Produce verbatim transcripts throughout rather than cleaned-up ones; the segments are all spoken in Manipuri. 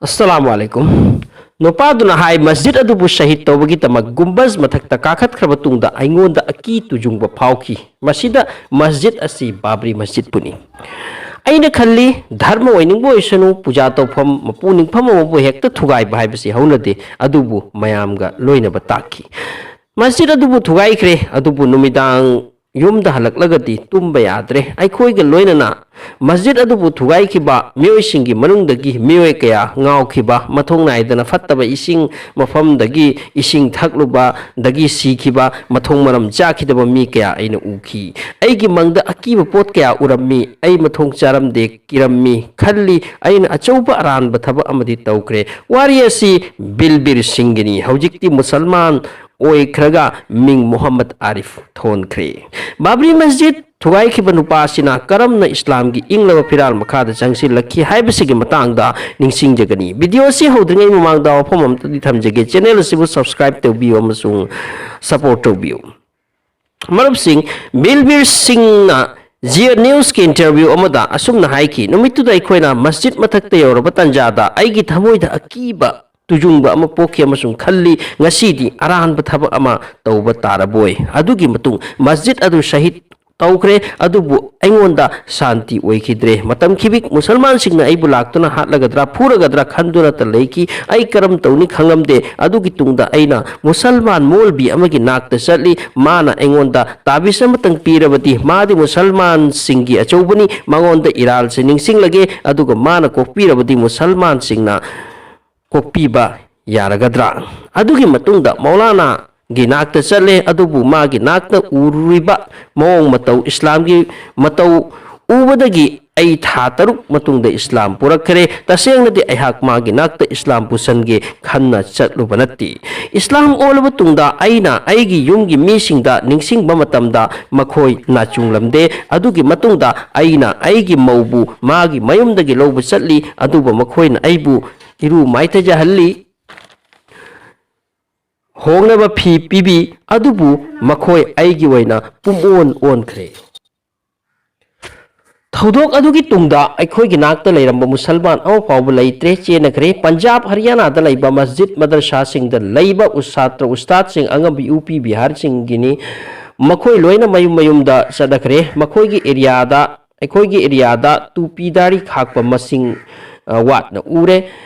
ꯑꯁꯂꯥꯃꯨ ꯑꯂꯥꯏꯀꯨꯝ꯫ ꯅꯨꯄꯥꯗꯨꯅ ꯍꯥꯏ, ꯃꯁꯖꯤꯗ ꯑꯗꯨꯕꯨ ꯁꯍꯤꯗ ꯇꯧꯕꯒꯤꯗꯃꯛ ꯒꯨꯝꯕꯖ ꯃꯊꯛꯇ ꯀꯥꯈꯠꯈ꯭ꯔꯕ ꯇꯨꯡꯗ ꯑꯩꯉꯣꯟꯗ ꯑꯀꯤ ꯇꯨꯖꯨꯡꯕ ꯐꯥꯎꯈꯤ꯫ ꯃꯁꯤꯗ ꯃꯁꯖꯤꯗ ꯑꯁꯤ ꯕꯥꯕ꯭ꯔꯤ ꯃꯁꯖꯤꯗꯄꯨꯅꯤ꯫ ꯑꯩꯅ ꯈꯜꯂꯤ, ꯙꯔꯃ ꯑꯣꯏꯅꯤꯡꯕ ꯑꯣꯏꯁꯅꯨ, ꯄꯨꯖꯥ ꯇꯧꯐꯝ, ꯃꯄꯨ ꯅꯤꯡꯐꯝ ꯑꯃꯕꯨ ꯍꯦꯛꯇ ꯊꯨꯒꯥꯏꯕ ꯍꯥꯏꯕꯁꯤ ꯍꯧꯅꯗꯦ, ꯑꯗꯨꯕꯨ ꯃꯌꯥꯝꯒ ꯂꯣꯏꯅꯕ ꯇꯥꯛꯈꯤ꯫ ꯃꯁꯖꯤꯗ ꯑꯗꯨꯕꯨ ꯊꯨꯒꯥꯏꯈ꯭ꯔꯦ, ꯑꯗꯨꯕꯨ ꯅꯨꯃꯤꯗꯥꯡ ꯌꯨꯝꯗ ꯍꯜꯂꯛꯂꯒꯗꯤ ꯇꯨꯝꯕ ꯌꯥꯗ꯭ꯔꯦ꯫ ꯑꯩꯈꯣꯏꯒ ꯂꯣꯏꯅꯅ ꯃꯁꯖꯤꯗ ꯑꯗꯨꯕꯨ ꯊꯨꯒꯥꯏꯈꯤꯕ ꯃꯤꯑꯣꯏꯁꯤꯡꯒꯤ ꯃꯅꯨꯡꯗꯒꯤ ꯃꯤꯑꯣꯏ ꯀꯌꯥ ꯉꯥꯎꯈꯤꯕ, ꯃꯊꯧ ꯅꯥꯏꯗꯅ ꯐꯠꯇꯕ ꯏꯁꯤꯡ ꯃꯐꯝꯗꯒꯤ ꯏꯁꯤꯡ ꯊꯛꯂꯨꯕꯗꯒꯤ ꯁꯤꯈꯤꯕ, ꯃꯊꯣꯡ ꯃꯔꯝ ꯆꯥꯈꯤꯗꯕ ꯃꯤ ꯀꯌꯥ ꯑꯩꯅ ꯎꯈꯤ꯫ ꯑꯩꯒꯤ ꯃꯪꯗ ꯑꯀꯤꯕ ꯄꯣꯠ ꯀꯌꯥ ꯎꯔꯝꯃꯤ꯫ ꯑꯩ ꯃꯊꯣꯡ ꯆꯥꯔꯝꯗꯦ, ꯀꯤꯔꯝꯃꯤ, ꯈꯜꯂꯤ꯫ ꯑꯩꯅ ꯑꯆꯧꯕ ꯑꯔꯥꯟꯕ ꯊꯕꯛ ꯑꯃꯗꯤ ꯇꯧꯈ꯭ꯔꯦ꯫ ꯋꯥꯔꯤ ꯑꯁꯤ ꯕꯤꯜꯕꯤꯔ ꯁꯤꯡꯒꯤꯅꯤ꯫ ꯍꯧꯖꯤꯛꯇꯤ ꯃꯨꯁꯜꯃꯥꯟ ꯑꯣꯏꯈ꯭ꯔꯒ ꯃꯤꯡ ꯃꯨꯍꯝꯃꯗ ꯑꯥꯔꯤꯐ ꯊꯣꯟꯈ꯭ꯔꯦ꯫ ꯕꯥꯕ꯭ꯔꯤ ꯃꯁꯖꯤꯗ ꯊꯨꯒꯥꯏꯈꯤꯕ ꯅꯨꯄꯥ ꯑꯁꯤꯅ ꯀꯔꯝꯅ ꯏꯁꯂꯥꯝꯒꯤ ꯏꯪꯂꯕ ꯐꯤꯔꯥꯜ ꯃꯈꯥꯗ ꯆꯪꯁꯤꯜꯂꯛꯈꯤ ꯍꯥꯏꯕꯁꯤꯒꯤ ꯃꯇꯥꯡꯗ ꯅꯤꯡꯁꯤꯡꯖꯒꯅꯤ꯫ ꯚꯤꯗꯤꯑꯣ ꯑꯁꯤ ꯍꯧꯗ꯭ꯔꯤꯉꯩ ꯃꯃꯥꯡꯗ ꯋꯥꯐꯝ ꯑꯃꯇꯗꯤ ꯊꯝꯖꯒꯦ, ꯆꯦꯅꯦꯜ ꯑꯁꯤꯕꯨ ꯁꯕꯁꯀ꯭ꯔꯥꯏꯕ ꯇꯧꯕꯤꯌꯨ ꯑꯃꯁꯨꯡ ꯁꯄꯣꯔꯠ ꯇꯧꯕꯤꯌꯨ꯫ ꯃꯔꯨꯞꯁꯤꯡ, ꯕꯤꯜꯕꯤꯔ ꯁꯤꯡꯅ ꯖꯤꯌꯣ ꯅ꯭ꯌꯨꯁꯀꯤ ꯏꯟꯇꯔꯚ꯭ꯌꯨ ꯑꯃꯗ ꯑꯁꯨꯝꯅ ꯍꯥꯏꯈꯤ, "ꯅꯨꯃꯤꯠꯇꯨꯗ ꯑꯩꯈꯣꯏꯅ ꯃꯁꯖꯤꯗ ꯃꯊꯛꯇ ꯌꯧꯔꯕ ꯇꯥꯟꯖꯥꯗ ꯑꯩꯒꯤ ꯊꯃꯣꯏꯗ ꯑꯀꯤꯕ ꯇꯨꯖꯨꯡꯕ ꯑꯃ ꯄꯣꯛꯈꯤ ꯑꯃꯁꯨꯡ ꯈꯜꯂꯤ, ꯉꯁꯤꯗꯤ ꯑꯔꯥꯟꯕ ꯊꯕꯛ ꯑꯃ ꯇꯧꯕ ꯇꯥꯔꯕꯣꯏ꯫ ꯑꯗꯨꯒꯤ ꯃꯇꯨꯡ ꯃꯁꯖꯤꯗ ꯑꯗꯨ ꯁꯍꯤꯗ ꯇꯧꯈ꯭ꯔꯦ, ꯑꯗꯨꯕꯨ ꯑꯩꯉꯣꯟꯗ ꯁꯥꯟꯇꯤ ꯑꯣꯏꯈꯤꯗ꯭ꯔꯦ꯫ ꯃꯇꯝ ꯈꯤꯕꯤꯛ ꯃꯨꯁꯜꯃꯥꯟꯁꯤꯡꯅ ꯑꯩꯕꯨ ꯂꯥꯛꯇꯨꯅ ꯍꯥꯠꯂꯒꯗ꯭ꯔꯥ, ꯐꯨꯔꯒꯗ꯭ꯔꯥ ꯈꯟꯗꯨꯅꯇ ꯂꯩꯈꯤ꯫ ꯑꯩ ꯀꯔꯝ ꯇꯧꯅꯤ ꯈꯪꯂꯝꯗꯦ꯫ ꯑꯗꯨꯒꯤ ꯇꯨꯡꯗ ꯑꯩꯅ ꯃꯨꯁꯜꯃꯥꯟ ꯃꯣꯜꯕꯤ ꯑꯃꯒꯤ ꯅꯥꯛꯇ ꯆꯠꯂꯤ꯫ ꯃꯥꯅ ꯑꯩꯉꯣꯟꯗ ꯇꯥꯕꯤꯁ ꯑꯃꯇꯪ ꯄꯤꯔꯕꯗꯤ ꯃꯥꯗꯤ ꯃꯨꯁꯜꯃꯥꯟꯁꯤꯡꯒꯤ ꯑꯆꯧꯕꯅꯤ, ꯃꯉꯣꯟꯗ ꯏꯔꯥꯜꯁꯦ ꯅꯤꯡꯁꯤꯡꯂꯒꯦ, ꯑꯗꯨꯒ ꯃꯥꯅ ꯀꯣꯛꯄꯤꯔꯕꯗꯤ ꯃꯨꯁꯜꯃꯥꯟꯁꯤꯡꯅ ꯀꯣꯛꯄꯤꯕ ꯌꯥꯔꯒꯗ꯭ꯔꯥ?" ꯑꯗꯨꯒꯤ ꯃꯇꯨꯡꯗ ꯃꯧꯂꯥꯅꯥꯒꯤ ꯅꯥꯛꯇ ꯆꯠꯂꯦ, ꯑꯗꯨꯕꯨ ꯃꯥꯒꯤ ꯅꯥꯛꯇ ꯎꯔꯨꯔꯤꯕ ꯃꯑꯣꯡ ꯃꯇꯧ, ꯏꯁꯂꯥꯝꯒꯤ ꯃꯇꯧ ꯎꯕꯗꯒꯤ ꯑꯩ ꯊꯥ ꯇꯔꯨꯛ ꯃꯇꯨꯡꯗ ꯏꯁꯂꯥꯝ ꯄꯨꯔꯛꯈ꯭ꯔꯦ꯫ ꯇꯁꯦꯡꯅꯗꯤ ꯑꯩꯍꯥꯛ ꯃꯥꯒꯤ ꯅꯥꯛꯇ ꯏꯁꯂꯥꯝ ꯄꯨꯁꯟꯒꯦ ꯈꯟꯅ ꯆꯠꯂꯨꯕ ꯅꯠꯇꯦ꯫ ꯏꯁꯂꯥꯝ ꯑꯣꯜꯂꯕ ꯇꯨꯡꯗ ꯑꯩꯅ ꯑꯩꯒꯤ ꯌꯨꯝꯒꯤ ꯃꯤꯁꯤꯡꯗ ꯅꯤꯡꯁꯤꯡꯕ ꯃꯇꯝꯗ ꯃꯈꯣꯏ ꯅꯥꯆꯨꯡꯂꯝꯗꯦ꯫ ꯑꯗꯨꯒꯤ ꯃꯇꯨꯡꯗ ꯑꯩꯅ ꯑꯩꯒꯤ ꯃꯧꯕꯨ ꯃꯥꯒꯤ ꯃꯌꯨꯝꯗꯒꯤ ꯂꯧꯕ ꯆꯠꯂꯤ, ꯑꯗꯨꯕꯨ ꯃꯈꯣꯏꯅ ꯑꯩꯕꯨ ꯏꯔꯨ ꯃꯥꯏꯊꯖꯍꯜꯂꯤ, ꯍꯣꯡꯅꯕ ꯐꯤ ꯄꯤꯕꯤ, ꯑꯗꯨꯕꯨ ꯃꯈꯣꯏ ꯑꯩꯒꯤ ꯑꯣꯏꯅ ꯄꯨꯝꯑꯣꯟ ꯑꯣꯟꯈ꯭ꯔꯦ꯫ ꯊꯧꯗꯣꯛ ꯑꯗꯨꯒꯤ ꯇꯨꯡꯗ ꯑꯩꯈꯣꯏꯒꯤ ꯅꯥꯛꯇ ꯂꯩꯔꯝꯕ ꯃꯨꯁꯜꯃꯥꯟ ꯑꯃ ꯐꯥꯎꯕ ꯂꯩꯇ꯭ꯔꯦ, ꯆꯦꯟꯅꯈ꯭ꯔꯦ꯫ ꯄꯟꯖꯥꯕ, ꯍꯔꯤꯌꯥꯅꯥꯗ ꯂꯩꯕ ꯃꯁꯖꯤꯗ, ꯃꯗꯔꯁꯥꯁꯤꯡꯗ ꯂꯩꯕ ꯎꯁꯥꯇ꯭ꯔ ꯎꯁꯇꯥꯗꯁꯤꯡ, ꯑꯉꯝꯕ ꯌꯨ ꯄꯤ ꯕꯤꯍꯥꯔꯁꯤꯡꯒꯤꯅꯤ꯫ ꯃꯈꯣꯏ ꯂꯣꯏꯅ ꯃꯌꯨꯝ ꯃꯌꯨꯝꯗ ꯆꯠꯅꯈ꯭ꯔꯦ꯫ ꯃꯈꯣꯏꯒꯤ ꯑꯦꯔꯤꯌꯥꯗ, ꯑꯩꯈꯣꯏꯒꯤ ꯑꯦꯔꯤꯌꯥꯗ ꯇꯨꯄꯤ ꯗꯥꯔꯤ ꯈꯥꯛꯄ ꯃꯁꯤꯡ, ꯑ, ꯋꯥꯠꯅ ꯎꯔꯦ꯫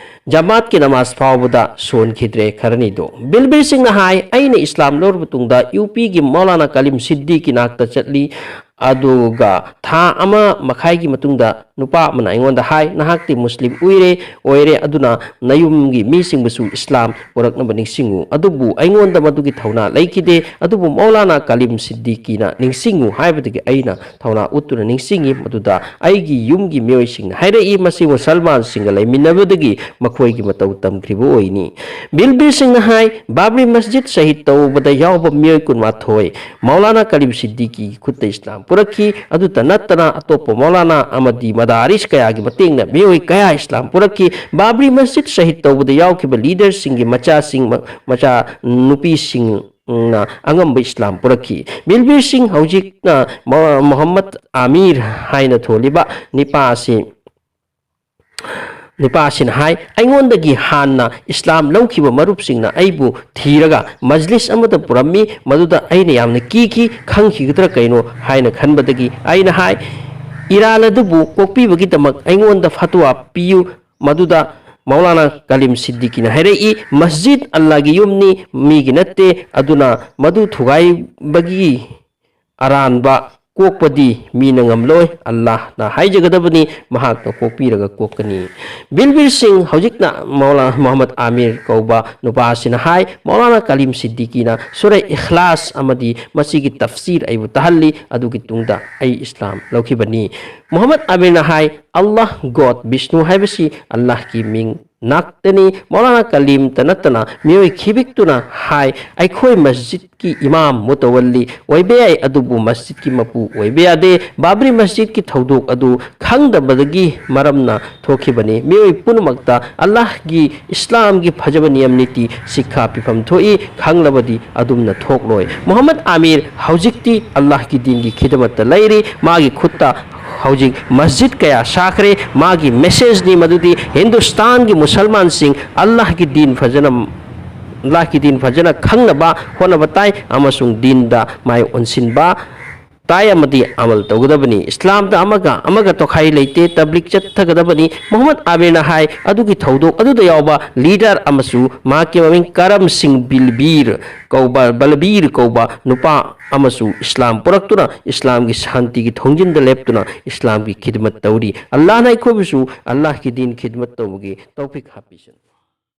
ꯖꯃꯥꯠꯀꯤ ꯅꯃꯥꯖ ꯐꯥꯎꯕꯗ ꯁꯣꯟꯈꯤꯗ꯭ꯔꯦ ꯈꯔꯅꯤꯗꯣ꯫ ꯕꯤꯜꯕꯤꯔ ꯁꯤꯡꯅ ꯍꯥꯏ, "ꯑꯩꯅ ꯏꯁꯂꯥꯝ ꯂꯧꯔꯕ ꯇꯨꯡꯗ ꯌꯨ ꯄꯤꯒꯤ ꯃꯧꯂꯥꯅꯥ ꯀꯂꯤꯝ ꯁꯤꯗꯤꯀꯤ ꯅꯥꯛꯇ ꯆꯠꯂꯤ꯫ ꯑꯗꯨꯒ ꯊꯥ ꯑꯃ ꯃꯈꯥꯏꯒꯤ ꯃꯇꯨꯡꯗ ꯅꯨꯄꯥ ꯑꯃꯅ ꯑꯩꯉꯣꯟꯗ ꯍꯥꯏ, 'ꯅꯍꯥꯛꯇꯤ ꯃꯨꯁꯂꯤꯝ ꯑꯣꯏꯔꯦ, ꯑꯣꯏꯔꯦ, ꯑꯗꯨꯅ ꯅꯌꯨꯝꯒꯤ ꯃꯤꯁꯤꯡꯕꯨꯁꯨ ꯏꯁꯂꯥꯝ ꯄꯨꯔꯛꯅꯕ ꯅꯤꯡꯁꯤꯡꯉꯨ꯫ ꯑꯗꯨꯕꯨ ꯑꯩꯉꯣꯟꯗ ꯃꯗꯨꯒꯤ ꯊꯧꯅꯥ ꯂꯩꯈꯤꯗꯦ꯫ ꯑꯗꯨꯕꯨ ꯃꯧꯂꯥꯅꯥ ꯀꯂꯤꯝ ꯁꯤꯗꯤꯀꯤꯅ ꯅꯤꯡꯁꯤꯡꯉꯨ ꯍꯥꯏꯕꯗꯒꯤ ꯑꯩꯅ ꯊꯧꯅꯥ ꯎꯠꯇꯨꯅ ꯅꯤꯡꯁꯤꯡꯉꯤ꯫ ꯃꯗꯨꯗ ꯑꯩꯒꯤ ꯌꯨꯝꯒꯤ ꯃꯤꯑꯣꯏꯁꯤꯡꯅ ꯍꯥꯏꯔꯛꯏ, ꯃꯁꯤ ꯃꯨꯁꯜꯃꯥꯟꯁꯤꯡꯒ ꯂꯩꯃꯤꯟꯅꯕꯗꯒꯤ ꯃꯈꯣꯏꯒꯤ ꯃꯇꯧ ꯇꯝꯈ꯭ꯔꯤꯕ ꯑꯣꯏꯅꯤ.' ꯕꯤꯜꯕꯤꯔ ꯁꯤꯡꯅ ꯍꯥꯏ, ꯕꯥꯕ꯭ꯔꯤ ꯃꯁꯖꯤꯗ ꯁꯍꯤꯗ ꯇꯧꯕꯗ ꯌꯥꯎꯕ ꯃꯤꯑꯣꯏ ꯀꯨꯟꯃꯥꯊꯣꯏ ꯃꯧꯂꯥꯅꯥ ꯀꯂꯤꯝ ꯁꯤꯗꯤꯀꯤꯒꯤ ꯈꯨꯠꯇ ꯏꯁꯂꯥꯝ ꯄꯨꯔꯛꯈꯤ꯫ ꯑꯗꯨꯇ ꯅꯠꯇꯅ ꯑꯇꯣꯞꯄ ꯃꯧꯂꯥꯅꯥ ꯑꯃꯗꯤ ꯃꯗꯥꯔꯤꯁ ꯀꯌꯥꯒꯤ ꯃꯇꯦꯡꯅ ꯃꯤꯑꯣꯏ ꯀꯌꯥ ꯏꯁꯂꯥꯝ ꯄꯨꯔꯛꯈꯤ꯫ ꯕꯥꯕ꯭ꯔꯤ ꯃꯁꯖꯤꯗ ꯁꯍꯤꯗ ꯇꯧꯕꯗ ꯌꯥꯎꯈꯤꯕ ꯂꯤꯗꯔꯁꯤꯡꯒꯤ ꯃꯆꯥꯁꯤꯡ, ꯃ-, ꯃꯆꯥ ꯅꯨꯄꯤꯁꯤꯡꯅ ꯑꯉꯝꯕ ꯏꯁꯂꯥꯝ ꯄꯨꯔꯛꯈꯤ꯫ ꯕꯤꯜꯕꯤꯔ ꯁꯤꯡ, ꯍꯧꯖꯤꯛꯅ ꯃ-, ꯃꯣꯍꯝꯃꯗ ꯑꯃꯤꯔ ꯍꯥꯏꯅ ꯊꯣꯜꯂꯤꯕ ꯅꯤꯄꯥ ꯑꯁꯤ, ꯅꯤꯄꯥ ꯑꯁꯤꯅ ꯍꯥꯏ, "ꯑꯩꯉꯣꯟꯗꯒꯤ ꯍꯥꯟꯅ ꯏꯁꯂꯥꯝ ꯂꯧꯈꯤꯕ ꯃꯔꯨꯞꯁꯤꯡꯅ ꯑꯩꯕꯨ ꯊꯤꯔꯒ ꯃꯖꯂꯤꯁ ꯑꯃꯗ ꯄꯨꯔꯝꯃꯤ꯫ ꯃꯗꯨꯗ ꯑꯩꯅ ꯌꯥꯝꯅ ꯀꯤꯈꯤ, ꯈꯪꯈꯤꯒꯗ꯭ꯔꯥ ꯀꯩꯅꯣ ꯍꯥꯏꯅ ꯈꯟꯕꯗꯒꯤ ꯑꯩꯅ ꯍꯥꯏ, 'ꯏꯔꯥꯜ ꯑꯗꯨꯕꯨ ꯀꯣꯛꯄꯤꯕꯒꯤꯗꯃꯛ ꯑꯩꯉꯣꯟꯗ ꯐꯇꯋꯥ ꯄꯤꯌꯨ.' ꯃꯗꯨꯗ ꯃꯧꯂꯥꯅꯥ ꯀꯂꯤꯝ ꯁꯤꯗꯤꯀꯤꯅ ꯍꯥꯏꯔꯛꯏ, 'ꯃꯁꯖꯤꯗ ꯑꯜꯂꯥꯍꯒꯤ ꯌꯨꯝꯅꯤ, ꯃꯤꯒꯤ ꯅꯠꯇꯦ꯫ ꯑꯗꯨꯅ ꯃꯗꯨ ꯊꯨꯒꯥꯏꯕꯒꯤ ꯑꯔꯥꯟꯕ ꯀꯣꯛꯄꯗꯤ ꯃꯤꯅ ꯉꯝꯂꯣꯏ, ꯑꯜꯂꯥꯍꯅ ꯍꯥꯏꯖꯒꯗꯕꯅꯤ, ꯃꯍꯥꯛꯅ ꯀꯣꯛꯄꯤꯔꯒ ꯀꯣꯛꯀꯅꯤ.'" ꯕꯤꯜꯕꯤꯔ ꯁꯤꯡ, ꯍꯧꯖꯤꯛꯅ ꯃꯧꯂꯥ-, ꯃꯣꯍꯝꯃꯗ ꯑꯃꯤꯔ ꯀꯧꯕ ꯅꯨꯄꯥ ꯑꯁꯤꯅ ꯍꯥꯏ, "ꯃꯧꯂꯥꯅꯥ ꯀꯂꯤꯝ ꯁꯤꯗꯤꯀꯤꯅ ꯁꯨꯔꯥ ꯏꯈꯂꯥꯁ ꯑꯃꯗꯤ ꯃꯁꯤꯒꯤ ꯇꯐꯁꯤꯔ ꯑꯩꯕꯨ ꯇꯥꯍꯜꯂꯤ, ꯑꯗꯨꯒꯤ ꯇꯨꯡꯗ ꯑꯩ ꯏꯁꯂꯥꯝ ꯂꯧꯈꯤꯕꯅꯤ"꯫ ꯃꯣꯍꯝꯃꯗ ꯑꯃꯤꯔꯅ ꯍꯥꯏ, "ꯑꯜꯂꯥꯍ, God, ꯕꯤꯁꯅꯨ ꯍꯥꯏꯕꯁꯤ ꯑꯜꯂꯥꯍꯀꯤ ꯃꯤꯡ ꯉꯥꯛꯇꯅꯤ꯫ ꯃꯧꯂꯥꯅꯥ ꯀꯂꯤꯝꯇ ꯅꯠꯇꯅ ꯃꯤꯑꯣꯏ ꯈꯤꯕꯤꯛꯇꯨꯅ ꯍꯥꯏ, ꯑꯩꯈꯣꯏ ꯃꯁꯖꯤꯗꯀꯤ ꯏꯃꯥꯝ ꯃꯨꯇꯋꯜꯂꯤ ꯑꯣꯏꯕ ꯌꯥꯏ, ꯑꯗꯨꯕꯨ ꯃꯁꯖꯤꯗꯀꯤ ꯃꯄꯨ ꯑꯣꯏꯕ ꯌꯥꯗꯦ꯫ ꯕꯥꯕ꯭ꯔꯤ ꯃꯁꯖꯤꯗꯀꯤ ꯊꯧꯗꯣꯛ ꯑꯗꯨ ꯈꯪꯗꯕꯗꯒꯤ ꯃꯔꯝꯅ ꯊꯣꯛꯈꯤꯕꯅꯤ꯫ ꯃꯤꯑꯣꯏ ꯄꯨꯝꯅꯃꯛꯇ ꯑꯜꯂꯥꯍꯒꯤ ꯏꯁꯂꯥꯝꯒꯤ ꯐꯖꯕ ꯅꯤꯌꯝ ꯅꯤꯇꯤ ꯁꯤꯛꯈꯥ ꯄꯤꯐꯝ ꯊꯣꯛꯏ, ꯈꯪꯂꯕꯗꯤ ꯑꯗꯨꯝꯅ ꯊꯣꯛꯂꯣꯏ꯫ ꯃꯨꯍꯝꯃꯗ ꯑꯃꯤꯔ ꯍꯧꯖꯤꯛꯇꯤ ꯑꯜꯂꯥꯍꯒꯤ ꯗꯤꯟꯒꯤ ꯈꯤꯗꯃꯠꯇ ꯂꯩꯔꯤ꯫ ꯃꯥꯒꯤ ꯈꯨꯠꯇ ꯍꯧꯖꯤꯛ ꯃꯁꯖꯤꯗ ꯀꯌꯥ ꯁꯥꯈ꯭ꯔꯦ꯫ ꯃꯥꯒꯤ ꯃꯦꯁꯦꯖꯅꯤ ꯃꯗꯨꯗꯤ ꯍꯤꯟꯗꯨꯁꯇꯥꯟꯒꯤ ꯃꯨꯁꯜꯃꯥꯟꯁꯤꯡ ꯑꯜꯂꯥꯍꯒꯤ ꯗꯤꯟ ꯐꯖꯅ, ꯑꯜꯂꯥꯍꯒꯤ ꯗꯤꯟ ꯐꯖꯅ ꯈꯪꯅꯕ ꯍꯣꯠꯅꯕ ꯇꯥꯏ ꯑꯃꯁꯨꯡ ꯗꯤꯟꯗ ꯃꯥꯏ ꯑꯣꯟꯁꯤꯟꯕ ꯇꯥꯏ ꯑꯃꯗꯤ ꯑꯃꯜ ꯇꯧꯒꯗꯕꯅꯤ꯫ ꯏꯁꯂꯥꯝꯗ ꯑꯃꯒ ꯑꯃꯒ ꯇꯣꯈꯥꯏ ꯂꯩꯇꯦ, ꯇꯕ꯭ꯂꯤꯛ ꯆꯠꯊꯒꯗꯕꯅꯤ꯫ ꯃꯨꯍꯝꯃꯗ ꯑꯥꯃꯤꯔꯅ ꯍꯥꯏ, ꯑꯗꯨꯒꯤ ꯊꯧꯗꯣꯛ ꯑꯗꯨꯗ ꯌꯥꯎꯕ ꯂꯤꯗꯔ ꯑꯃꯁꯨ ꯃꯍꯥꯛꯀꯤ ꯃꯃꯤꯡ ꯀꯔꯝ ꯁꯤꯡ ꯕꯤꯜꯕꯤꯔ ꯀꯧꯕ, ꯕꯂꯕꯤꯔ ꯀꯧꯕ ꯅꯨꯄꯥ ꯑꯃꯁꯨ ꯏꯁꯂꯥꯝ ꯄꯨꯔꯛꯇꯨꯅ ꯏꯁꯂꯥꯝꯒꯤ ꯁꯥꯟꯇꯤꯒꯤ ꯊꯣꯡꯖꯤꯟꯗ ꯂꯦꯞꯇꯨꯅ ꯏꯁꯂꯥꯝꯒꯤ ꯈꯤꯗꯃꯠ ꯇꯧꯔꯤ꯫ ꯑꯜꯂꯥꯍꯅ ꯑꯩꯈꯣꯏꯕꯨꯁꯨ ꯑꯜꯂꯥꯍꯒꯤ ꯗꯤꯟ ꯈꯤꯗꯃꯠ ꯇꯧꯕꯒꯤ ꯇꯧꯐꯤꯛ ꯍꯥꯞꯄꯤꯁꯅꯨ꯫